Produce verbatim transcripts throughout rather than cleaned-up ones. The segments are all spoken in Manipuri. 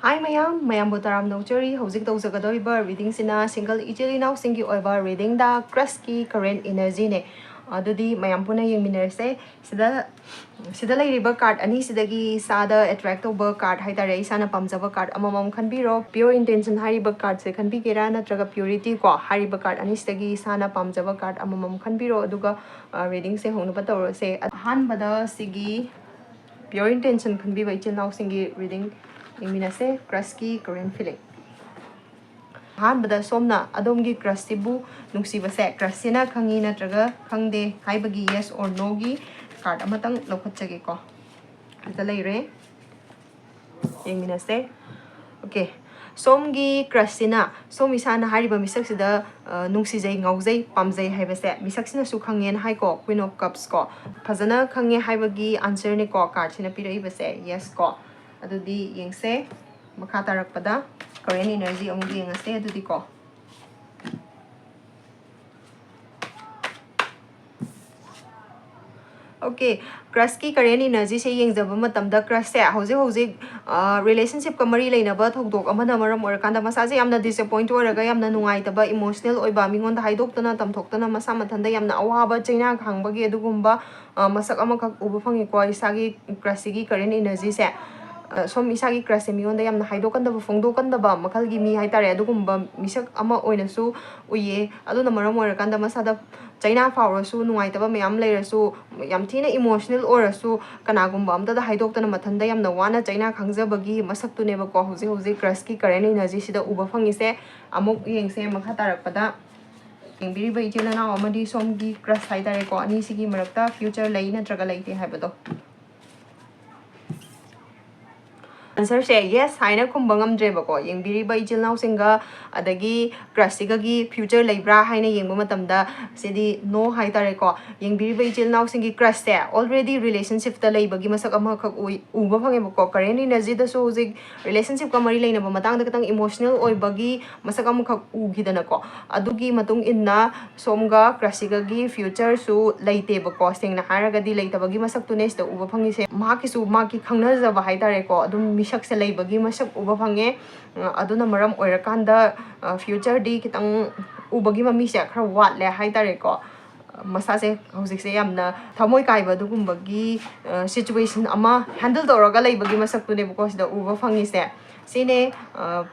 Hi ꯃꯌꯥꯝ, ꯃꯌꯥꯝꯕꯨ ꯇꯔꯥꯝꯅ ꯑꯣꯛꯆꯔꯤ꯫ ꯍꯧꯖꯤꯛ ꯇꯧꯖꯒꯗꯧꯔꯤꯕ reading ꯁꯤꯅ single ꯏꯆꯤꯜ ꯏꯅꯥꯎꯁꯤꯡꯒꯤ ꯑꯣꯏꯕ reading ꯗ crush ꯀꯤ current energy ꯅꯦ꯫ ꯑꯗꯨꯗꯤ ꯃꯌꯥꯝ ꯄꯨꯟꯅ ꯌꯦꯡꯃꯤꯟꯅꯔꯁꯦ꯫ ꯁꯤꯗ, ꯁꯤꯗ ꯂꯩꯔꯤꯕ card ꯑꯅꯤꯁꯤꯗꯒꯤ ꯏꯁꯥꯗ attract ꯇꯧꯕ card ꯍꯥꯏꯇꯥꯔꯦ, ꯏꯁꯥꯅ ꯄꯥꯝꯖꯕ card ꯑꯃꯃꯝ ꯈꯟꯕꯤꯔꯣ꯫ Pure intention ꯍꯥꯏꯔꯤꯕ card ꯁꯦ ꯈꯟꯕꯤꯒꯦꯔꯥ, ꯅꯠꯇ꯭ꯔꯒ purity ꯀꯣ ꯍꯥꯏꯔꯤꯕ card ꯑꯅꯤꯁꯤꯗꯒꯤ ꯏꯁꯥꯅ ꯄꯥꯝꯖꯕ card ꯑꯃꯃꯝ ꯈꯟꯕꯤꯔꯣ꯫ ꯑꯗꯨꯒ, ꯑ, reading ꯁꯦ ꯍꯧꯅꯕ ꯇꯧꯔꯁꯦ꯫ ꯑꯍꯥꯟꯕꯗ ꯁꯤꯒꯤ Pure Intention ꯈꯟꯕꯤꯕ ꯏꯆꯤꯜ ꯏꯅꯥꯎꯁꯤꯡꯒꯤ reading ꯌꯦꯡꯃꯤꯟꯅꯁꯦ, crush ꯀꯤ current feeling꯫ ꯑꯍꯥꯟꯕꯗ ꯁꯣꯝꯅ ꯑꯗꯣꯝꯒꯤ crush ꯁꯤꯕꯨ ꯅꯨꯡꯁꯤꯕꯁꯦ crush ꯁꯤꯅ ꯈꯪꯉꯤ ꯅꯠꯇ꯭ꯔꯒ ꯈꯪꯗꯦ ꯍꯥꯏꯕꯒꯤ yes or no ꯒꯤ card ꯑꯃꯇꯪ ꯂꯧꯈꯠꯆꯒꯦꯀꯣ꯫ ꯁꯤꯗ ꯂꯩꯔꯦ, ꯌꯦꯡꯃꯤꯟꯅꯁꯦ꯫ Okay, ꯁꯣꯝꯒꯤ crush ꯁꯤꯅ ꯁꯣꯝ ꯏꯁꯥꯅ ꯍꯥꯏꯔꯤꯕ ꯃꯤꯁꯛꯁꯤꯗ, ꯑ, ꯅꯨꯡꯁꯤꯖꯩ, ꯉꯥꯎꯖꯩ, ꯄꯥꯝꯖꯩ ꯍꯥꯏꯕꯁꯦ ꯃꯤꯁꯛꯁꯤꯅꯁꯨ ꯈꯪꯉꯦꯅ ꯍꯥꯏꯀꯣ, Queen of Cups ꯀꯣ꯫ ꯐꯖꯅ ꯈꯪꯉꯦ ꯍꯥꯏꯕꯒꯤ answer ꯅꯤꯀꯣ card ꯁꯤꯅ ꯄꯤꯔꯛꯏꯕꯁꯦ, yes ꯀꯣ꯫ ꯑꯗꯨꯗꯤ ꯌꯦꯡꯁꯦ꯫ ꯃꯈꯥ ꯇꯥꯔꯛꯄꯗ current energy ꯑꯃꯨꯛ ꯌꯦꯡꯉꯁꯦ ꯑꯗꯨꯗꯤꯀꯣ꯫ Okay, crush ꯀꯤ current energy ꯁꯦ ꯌꯦꯡꯖꯕ ꯃꯇꯝꯗ crush ꯁꯦ ꯍꯧꯖꯤꯛ ꯍꯧꯖꯤꯛ, ꯑ, relationship ꯀ ꯃꯔꯤ ꯂꯩꯅꯕ ꯊꯧꯗꯣꯛ ꯑꯃꯅ ꯃꯔꯝ ꯑꯣꯏꯔꯀꯥꯟꯗ ꯃꯁꯥꯁꯦ ꯌꯥꯝꯅ disappoint ꯑꯣꯏꯔꯒ ꯌꯥꯝꯅ ꯅꯨꯡꯉꯥꯏꯇꯕ, emotional ꯑꯣꯏꯕ, ꯃꯤꯉꯣꯟꯗ ꯍꯥꯏꯗꯣꯛꯇꯅ ꯇꯝꯊꯣꯛꯇꯅ ꯃꯁꯥ ꯃꯊꯟꯇ ꯌꯥꯝꯅ ꯑꯋꯥꯕ ꯆꯩꯅꯥ ꯈꯥꯡꯕꯒꯤ ꯑꯗꯨꯒꯨꯝꯕ, ꯑ, ꯃꯁꯛ ꯑꯃꯈꯛ ꯎꯕ ꯐꯪꯉꯤꯀꯣ ꯏꯁꯥꯒꯤ crush ꯁꯤꯒꯤ current energy ꯁꯦ꯫ ꯑ, ꯁꯣꯝ ꯏꯁꯥꯒꯤ crush ꯁꯦ ꯃꯤꯉꯣꯟꯗ ꯌꯥꯝꯅ ꯍꯥꯏꯗꯣꯛꯀꯟꯗꯕ, ꯐꯣꯡꯗꯣꯛꯀꯟꯗꯕ ꯃꯈꯜꯒꯤ ꯃꯤ ꯍꯥꯏꯇꯥꯔꯦ, ꯑꯗꯨꯒꯨꯝꯕ ꯃꯤꯁꯛ ꯑꯃ ꯑꯣꯏꯅꯁꯨ ꯎꯏꯌꯦ꯫ ꯑꯗꯨꯅ ꯃꯔꯝ ꯑꯣꯏꯔꯀꯥꯟꯗ ꯃꯁꯥꯗ ꯆꯩꯅꯥ ꯐꯥꯎꯔꯁꯨ, ꯅꯨꯡꯉꯥꯏꯇꯕ ꯃꯌꯥꯝ ꯂꯩꯔꯁꯨ, ꯌꯥꯝ ꯊꯤꯅ emotional ꯑꯣꯏꯔꯁꯨ, ꯀꯅꯥꯒꯨꯝꯕ ꯑꯝꯇꯗ ꯍꯥꯏꯗꯣꯛꯇꯅ ꯃꯊꯟꯇ ꯌꯥꯝꯅ ꯋꯥꯅ ꯆꯩꯅꯥ ꯈꯥꯡꯖꯕꯒꯤ ꯃꯁꯛꯇꯨꯅꯦꯕꯀꯣ ꯍꯧꯖꯤꯛ ꯍꯧꯖꯤꯛ crush ꯀꯤ current energy ꯁꯤꯗ ꯎꯕ ꯐꯪꯉꯤꯁꯦ꯫ ꯑꯃꯨꯛ ꯌꯦꯡꯁꯦ ꯃꯈꯥ ꯇꯥꯔꯛꯄꯗ꯫ ꯌꯦꯡꯕꯤꯔꯤꯕ ꯏꯆꯤꯜ ꯏꯅꯥꯎ ꯑꯃꯗꯤ ꯁꯣꯝꯒꯤ crush ꯍꯥꯏꯇꯥꯔꯦꯀꯣ, ꯑꯅꯤꯁꯤꯒꯤ ꯃꯔꯛꯇ future ꯂꯩ ꯅꯠꯇ꯭ꯔꯒ ꯂꯩꯇꯦ ꯍꯥꯏꯕꯗꯣ꯫ Answer ꯁꯦ yes ꯍꯥꯏꯅ ꯈꯨꯝꯕ ꯉꯝꯗ꯭ꯔꯦꯕꯀꯣ꯫ ꯌꯦꯡꯕꯤꯔꯤꯕ ꯏꯆꯤꯜ ꯏꯅꯥꯎꯁꯤꯡꯒ ꯑꯗꯒꯤ crush ꯁꯤꯒꯒꯤ future ꯂꯩꯕ꯭ꯔꯥ ꯍꯥꯏꯅ ꯌꯦꯡꯕ ꯃꯇꯝꯗ ꯁꯤꯗꯤ no ꯍꯥꯏꯇꯥꯔꯦꯀꯣ꯫ ꯌꯦꯡꯕꯤꯔꯤꯕ ꯏꯆꯤꯜ ꯏꯅꯥꯎꯁꯤꯡꯒꯤ crush ꯁꯦ already relationship ꯇ ꯂꯩꯕꯒꯤ ꯃꯁꯛ ꯑꯃꯈꯛ ꯎꯏ-, ꯎꯕ ꯐꯪꯉꯦꯕꯀꯣ꯫ Current energy ꯗꯁꯨ ꯍꯧꯖꯤꯛ relationship ꯀ ꯃꯔꯤ ꯂꯩꯅꯕ ꯃꯇꯥꯡꯗ ꯈꯤꯇꯪ emotional ꯑꯣꯏꯕꯒꯤ ꯃꯁꯛ ꯑꯃꯈꯛ ꯎꯈꯤꯗꯅꯀꯣ꯫ ꯑꯗꯨꯒꯤ ꯃꯇꯨꯡ ꯏꯟꯅ ꯁꯣꯝꯒ crush ꯁꯤꯒꯒꯤ future ꯁꯨ ꯂꯩꯇꯦꯕꯀꯣ꯫ ꯁꯦꯡꯅ ꯍꯥꯏꯔꯒꯗꯤ ꯂꯩꯇꯕꯒꯤ ꯃꯁꯛꯇꯨꯅꯦ ꯁꯤꯗ ꯎꯕ ꯐꯪꯉꯤꯁꯦ꯫ ꯃꯍꯥꯛꯀꯤꯁꯨ ꯃꯍꯥꯛꯀꯤ ꯈꯪꯅꯖꯕ ꯍꯥꯏꯇꯥꯔꯦꯀꯣ, ꯑꯗꯨꯝ ꯃꯤꯁꯛꯁꯦ ꯂꯩꯕꯒꯤ ꯃꯁꯛ ꯎꯕ ꯐꯪꯉꯦ꯫ ꯑ, ꯑꯗꯨꯅ ꯃꯔꯝ ꯑꯣꯏꯔꯀꯥꯟꯗ, ꯑ, future ꯗꯤ ꯈꯤꯇꯪ ꯎꯕꯒꯤ ꯃꯃꯤꯁꯦ ꯈꯔ ꯋꯥꯠꯂꯦ ꯍꯥꯏꯇꯥꯔꯦꯀꯣ꯫ ꯃꯁꯥꯁꯦ ꯍꯧꯖꯤꯛꯁꯦ ꯌꯥꯝꯅ ꯊꯃꯣꯏ ꯀꯥꯏꯕ ꯑꯗꯨꯒꯨꯝꯕꯒꯤ, ꯑ, situation ꯑꯃ handle ꯇꯧꯔꯒ ꯂꯩꯕꯒꯤ ꯃꯁꯛꯇꯨꯅꯦꯕꯀꯣ ꯁꯤꯗ ꯎꯕ ꯐꯪꯉꯤꯁꯦ꯫ ꯁꯤꯅꯦ, ꯑ,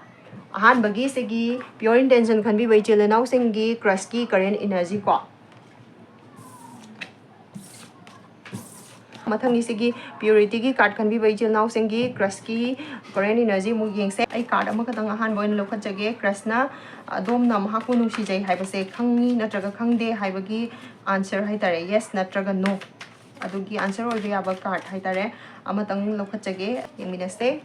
ꯑꯍꯥꯟꯕꯒꯤ ꯁꯤꯒꯤ pure intention ꯈꯟꯕꯤꯕ ꯏꯆꯤꯜ ꯏꯅꯥꯎꯁꯤꯡꯒꯤ crush ꯀꯤ current energy ꯀꯣ꯫ ꯃꯊꯪꯒꯤ ꯁꯤꯒꯤ purity ꯒꯤ card ꯈꯟꯕꯤꯕ ꯏꯆꯤꯜ ꯏꯅꯥꯎꯁꯤꯡꯒꯤ crush ꯀꯤ current energy ꯑꯃꯨꯛ ꯌꯦꯡꯁꯦ꯫ ꯑꯩ card ꯑꯃꯈꯛꯇꯪ ꯑꯍꯥꯟꯕ ꯑꯣꯏꯅ ꯂꯧꯈꯠꯆꯒꯦ꯫ Crush ꯅ ꯑꯗꯣꯝꯅ ꯃꯍꯥꯛꯄꯨ ꯅꯨꯡꯁꯤꯖꯩ ꯍꯥꯏꯕꯁꯦ ꯈꯪꯉꯤ ꯅꯠꯇ꯭ꯔꯒ ꯈꯪꯗꯦ ꯍꯥꯏꯕꯒꯤ answer ꯍꯥꯏꯇꯥꯔꯦ, yes ꯅꯠꯇ꯭ꯔꯒ no꯫ ꯑꯗꯨꯒꯤ answer ꯑꯣꯏꯕ ꯌꯥꯕ card ꯍꯥꯏꯇꯥꯔꯦ, ꯑꯃꯇꯪ ꯂꯧꯈꯠꯆꯒꯦ, ꯌꯦꯡꯃꯤꯟꯅꯁꯦ꯫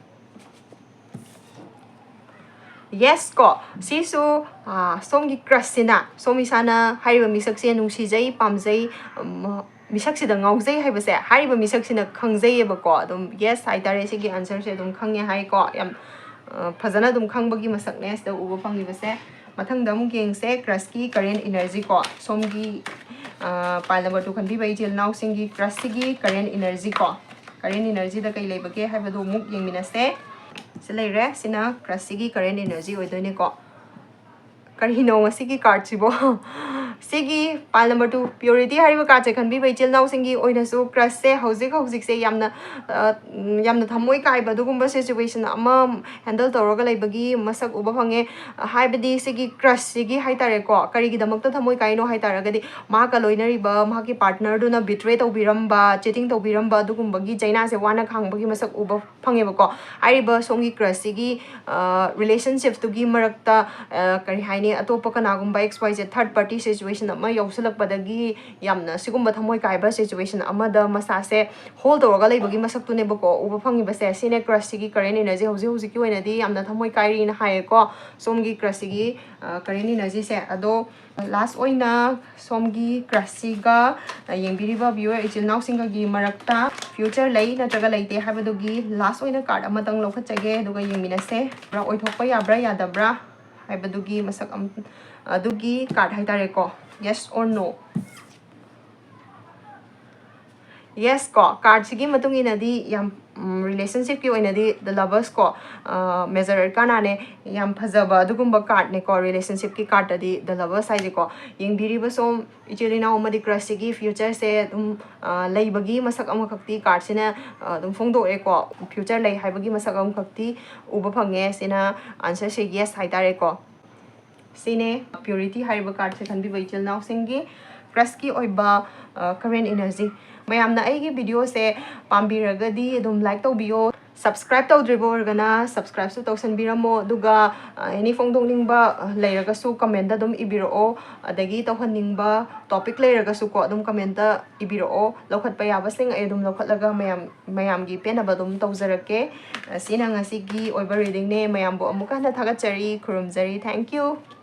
Yes ꯀꯣ, ꯁꯤꯁꯨ, ꯑꯥ, ꯁꯣꯝꯒꯤ crush ꯁꯤꯅ ꯁꯣꯝ ꯏꯁꯥꯅ ꯍꯥꯏꯔꯤꯕ ꯃꯤꯁꯛꯁꯦ ꯅꯨꯡꯁꯤꯖꯩ, ꯄꯥꯝꯖꯩ, ꯎꯝ, ꯃꯤꯁꯛꯁꯤꯗ ꯉꯥꯎꯖꯩ ꯍꯥꯏꯕꯁꯦ ꯍꯥꯏꯔꯤꯕ ꯃꯤꯁꯛꯁꯤꯅ ꯈꯪꯖꯩꯌꯦꯕꯀꯣ꯫ ꯑꯗꯨꯝ yes ꯍꯥꯏꯇꯥꯔꯦ, ꯁꯤꯒꯤ answer ꯁꯦ ꯑꯗꯨꯝ ꯈꯪꯉꯦ ꯍꯥꯏꯀꯣ꯫ ꯌꯥꯝ, ꯑ, ꯐꯖꯅ ꯑꯗꯨꯝ ꯈꯪꯕꯒꯤ ꯃꯁꯛꯅꯦ ꯁꯤꯗ ꯎꯕ ꯐꯪꯉꯤꯕꯁꯦ꯫ ꯃꯊꯪꯗ ꯑꯃꯨꯛ ꯌꯦꯡꯁꯦ, crush ꯀꯤ current energy ꯀꯣ꯫ ꯁꯣꯝꯒꯤ, ꯑ, pile number two ꯈꯟꯕꯤꯕ ꯏꯆꯤꯜ ꯏꯅꯥꯎꯁꯤꯡꯒꯤ crush ꯁꯤꯒꯤ current energy ꯀꯣ꯫ Current energy ꯗ ꯀꯩ ꯂꯩꯕꯒꯦ ꯍꯥꯏꯕꯗꯨ ꯑꯃꯨꯛ ꯌꯦꯡꯃꯤꯟꯅꯁꯦ꯫ ꯁꯤ ꯂꯩꯔꯦ, ꯁꯤꯅ crush ꯁꯤꯒꯤ current energy ꯑꯣꯏꯗꯣꯏꯅꯦꯀꯣ꯫ ꯀꯔꯤꯅꯣ ꯉꯁꯤꯒꯤ card ꯁꯤꯕꯣ? ꯁꯤꯒꯤ pile number two purity ꯍꯥꯏꯔꯤꯕ card ꯁꯦ ꯈꯟꯕꯤꯕ ꯏꯆꯤꯜ ꯏꯅꯥꯎꯁꯤꯡꯒꯤ ꯑꯣꯏꯅꯁꯨ crush ꯁꯦ ꯍꯧꯖꯤꯛ ꯍꯧꯖꯤꯛꯁꯦ ꯌꯥꯝꯅ, ꯑ, ꯎꯝ, ꯌꯥꯝꯅ ꯊꯃꯣꯏ ꯀꯥꯏꯕ ꯑꯗꯨꯒꯨꯝꯕ situation ꯑꯃ handle ꯇꯧꯔꯒ ꯂꯩꯕꯒꯤ ꯃꯁꯛ ꯎꯕ ꯐꯪꯉꯦ꯫ ꯍꯥꯏꯕꯗꯤ ꯁꯤꯒꯤ crush ꯁꯤꯒꯤ ꯍꯥꯏꯇꯥꯔꯦꯀꯣ, ꯀꯔꯤꯒꯤꯗꯃꯛꯇ ꯊꯃꯣꯏ ꯀꯥꯏꯅꯣ ꯍꯥꯏꯇꯥꯔꯒꯗꯤ ꯃꯍꯥꯛꯀ ꯂꯣꯏꯅꯔꯤꯕ ꯃꯍꯥꯛꯀꯤ partner ꯗꯨꯅ betray ꯇꯧꯕꯤꯔꯝꯕ, cheating ꯇꯧꯕꯤꯔꯝꯕ ꯑꯗꯨꯒꯨꯝꯕꯒꯤ ꯆꯩꯅꯥꯁꯦ ꯋꯥꯅ ꯈꯥꯡꯕꯒꯤ ꯃꯁꯛ ꯎꯕ ꯐꯪꯉꯦꯕꯀꯣ꯫ ꯍꯥꯏꯔꯤꯕ ꯁꯣꯝꯒꯤ crush ꯁꯤꯒꯤ, ꯑ, relationship ꯇꯨꯒꯤ ꯃꯔꯛꯇ, ꯑ, ꯀꯔꯤ ꯍꯥꯏꯅꯤ, ꯑꯇꯣꯞꯄ ꯀꯅꯥꯒꯨꯝꯕ X Y Z third party situation ꯑꯃ ꯌꯥꯎꯁꯜꯂꯛꯄꯗꯒꯤ ꯌꯥꯝꯅ ꯁꯤꯒꯨꯝꯕ ꯊꯃꯣꯏ ꯀꯥꯏꯕ situation ꯑꯃꯗ ꯃꯁꯥꯁꯦ hold ꯇꯧꯔꯒ ꯂꯩꯕꯒꯤ ꯃꯁꯛꯇꯨꯅꯦꯕꯀꯣ ꯎꯕ ꯐꯪꯉꯤꯕꯁꯦ꯫ ꯁꯤꯅꯦ crush ꯁꯤꯒꯤ current energy꯫ ꯍꯧꯖꯤꯛ ꯍꯧꯖꯤꯛꯀꯤ ꯑꯣꯏꯅꯗꯤ ꯌꯥꯝꯅ ꯊꯃꯣꯏ ꯀꯥꯏꯔꯤꯅ ꯍꯥꯏꯌꯦꯀꯣ ꯁꯣꯝꯒꯤ crush ꯁꯤꯒꯤ, ꯑ, current energy ꯁꯦ꯫ ꯑꯗꯣ last ꯑꯣꯏꯅ ꯁꯣꯝꯒꯤ crush ꯁꯤꯒ, ꯑ, ꯌꯦꯡꯕꯤꯔꯤꯕ viewer ꯏꯆꯤꯜ ꯏꯅꯥꯎꯁꯤꯡꯒꯒꯤ ꯃꯔꯛꯇ future ꯂꯩ ꯅꯠꯇ꯭ꯔꯒ ꯂꯩꯇꯦ ꯍꯥꯏꯕꯗꯨꯒꯤ last ꯑꯣꯏꯅ card ꯑꯃꯇꯪ ꯂꯧꯈꯠꯆꯒꯦ, ꯑꯗꯨꯒ ꯌꯦꯡꯃꯤꯟꯅꯁꯦ꯫ ꯑꯣꯏꯊꯣꯛꯄ ꯌꯥꯕ꯭ꯔꯥ ꯌꯥꯗꯕ꯭ꯔꯥ ꯍꯥꯏꯕꯗꯨꯒꯤ ꯃꯁꯛ ꯑꯝ-, ꯑꯗꯨꯒꯤ card ꯍꯥꯏꯇꯥꯔꯦꯀꯣ, yes or no꯫ Yes ꯀꯣ, cardꯁꯤꯒꯤ ꯃꯇꯨꯡ ꯏꯟꯅꯗꯤ ꯌꯥꯝ, ꯎꯝ, relationshipꯀꯤ ꯑꯣꯏꯅꯗꯤ The Lovers ꯀꯣ, ꯑ, Major Arcanaꯅꯦ, ꯌꯥꯝ ꯐꯖꯕ ꯑꯗꯨꯒꯨꯝꯕ cardꯅꯦꯀꯣ, relationshipꯀꯤ cardꯇꯗꯤ The Lovers ꯍꯥꯏꯁꯦꯀꯣ꯫ ꯌꯦꯡꯕꯤꯔꯤꯕ ꯁꯣꯝ ꯏꯆꯤꯜ ꯏꯅꯥꯎ ꯑꯃꯗꯤ crushꯁꯤꯒꯤ futureꯁꯦ ꯑꯗꯨꯝ, ꯑ, ꯂꯩꯕꯒꯤ ꯃꯁꯛ ꯑꯃꯈꯛꯇꯤ cardꯁꯤꯅ, ꯑ, ꯑꯗꯨꯝ ꯐꯣꯡꯗꯣꯛꯑꯦꯀꯣ, future ꯂꯩ ꯍꯥꯏꯕꯒꯤ ꯃꯁꯛ ꯑꯃꯈꯛꯇꯤ ꯎꯕ ꯐꯪꯉꯦ꯫ ꯁꯤꯅ answerꯁꯦ yes ꯍꯥꯏꯇꯥꯔꯦꯀꯣ꯫ ꯁꯤꯅꯦ Purity ꯍꯥꯏꯔꯤꯕ cardꯁꯦ ꯈꯟꯕꯤꯕ ꯏꯆꯤꯜ ꯏꯅꯥꯎꯁꯤꯡꯒꯤ crushꯀꯤ ꯑꯣꯏꯕ, ꯑ, current energy꯫ ꯃꯌꯥꯝꯅ ꯑꯩꯒꯤ videoꯁꯦ ꯄꯥꯝꯕꯤꯔꯒꯗꯤ ꯑꯗꯨꯝ like ꯇꯧꯕꯤꯌꯣ꯫ Subscribe ꯇꯧꯗ꯭ꯔꯤꯕ ꯑꯣꯏꯔꯒꯅ subscribeꯁꯨ ꯇꯧꯁꯟꯕꯤꯔꯝꯃꯣ, ꯑꯗꯨꯒ, ꯑ, any ꯐꯣꯡꯗꯣꯛꯅꯤꯡꯕ, ꯑ, ꯂꯩꯔꯒꯁꯨ commentꯇ ꯑꯗꯨꯝ ꯏꯕꯤꯔꯛꯑꯣ, ꯑꯗꯒꯤ ꯇꯧꯍꯟꯅꯤꯡꯕ topic ꯂꯩꯔꯒꯁꯨꯀꯣ ꯑꯗꯨꯝ commentꯇ ꯏꯕꯤꯔꯛꯑꯣ꯫ ꯂꯧꯈꯠꯄ ꯌꯥꯕꯁꯤꯡ ꯑꯩ ꯑꯗꯨꯝ ꯂꯧꯈꯠꯂꯒ ꯃꯌꯥꯝ, ꯃꯌꯥꯝꯒꯤ ꯄꯦꯟꯅꯕ ꯑꯗꯨꯝ ꯇꯧꯖꯔꯛꯀꯦ꯫ ꯑ, ꯁꯤꯅ ꯉꯁꯤꯒꯤ ꯑꯣꯏꯕ readingꯅꯦ꯫ ꯃꯌꯥꯝꯕꯨ ꯑꯃꯨꯛꯀ ꯍꯟꯅ ꯊꯥꯒꯠꯆꯔꯤ, ꯈꯨꯔꯨꯝꯖꯔꯤ꯫ Thank you꯫